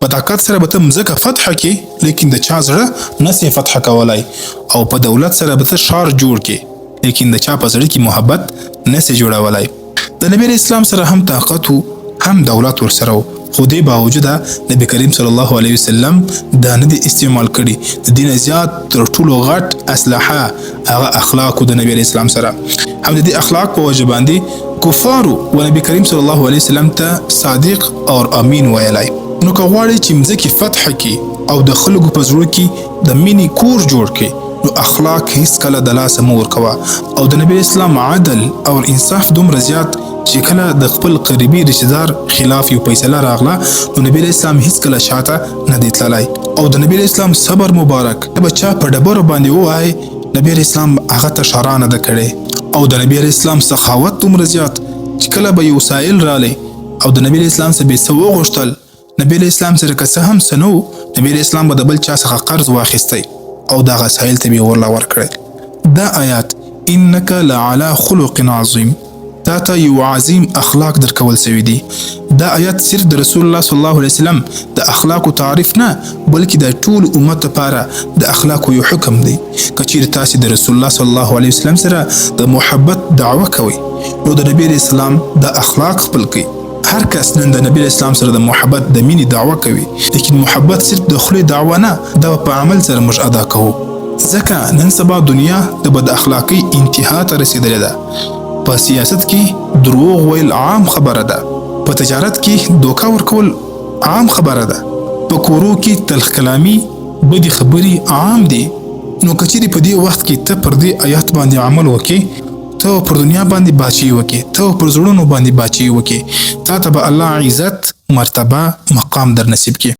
په طاقت سره به ته مځکه فتح کې، لیکن د چا زړه نه سې فتح کولای، او په دولت سره به ته ښار جوړ کې، لیکن د چا په زړه کې محبت نه سې جوړولای. د نبی علیه السلام سره هم طاقت وو، هم دولت ورسره وو، خو دې باوجوده نبی کریم صلی الله علیه وسلم دا نه دي استعمال کړي. د دې نه زیات تر ټولو غټ اسلحه هغه اخلاق د نبی علیه السلام سره. هم د دې اخلاق په وجه باندې کفارو و نبی کریم صلی الله علیه وسلم ته صادق او امین ویلای. نو که غواړئ چې مځکې فتح کړي او د خلکو په زړه کې د مینې کور جوړ کړي، نو اخلاق هیڅکله د لاسه مه ورکوه. او د نبی اسلام عدل او انصاف دومره زیات چې کله د خپل قریبي رشتہ دار خلاف یو فیصله راغله، نو نبی اسلام هیڅکله شاته نه دی تللی. او د نبی اسلام صبر مبارک، به چا په ډبرو باندې ووایي، نبی اسلام هغه ته ښرا نه ده کړې. او د نبی اسلام سخاوت دومره زیات چې کله به یو سائل رالی او د نبی اسلام څخه به څه وغوښتل، نبی اسلام سره که څه هم څه نه وو، نبی اسلام به د بل چا څخه قرض واخیستی او دغه سائل ته به یې ورله ورکړی. دا آیات، انک لعلی خلق عظیم، تا ته یو عظیم اخلاق درکول سوي دي، دا آیات صرف د رسول الله صلی الله علیه وسلم د اخلاقو تعریف نه، بلکې د ټول امت لپاره د اخلاقو یو حکم دی. که چیرې تاسې د رسول الله صلی الله علیه وسلم سره د محبت دعوه کوئ، نو د نبی علیه السلام د اخلاق خپل کړئ. هر کس نن د نبی اسلام سره د محبت د مینې دعوه کوي، لیکن محبت صرف د خولې دعوه نه، دا په عمل سره موږ ادا کوو، ځکه نن سبا دنیا د بد اخلاقۍ انتها ته رسېدلې ده. په سیاست کې دروغ ویل عام خبره ده، په تجارت کې دوکه ورکول عام خبره ده، په کورو کې تلخ کلامي، بدې خبرې عام دي. نو که چیرې په دې وخت کې ته پر دې آیات باندې عمل وکې، ته پر دنیا باندې باچی وکې، ته پر زړونو باندې باچی وکې، تا ته به الله عزت، مرتبه، مقام در نصیب کړي.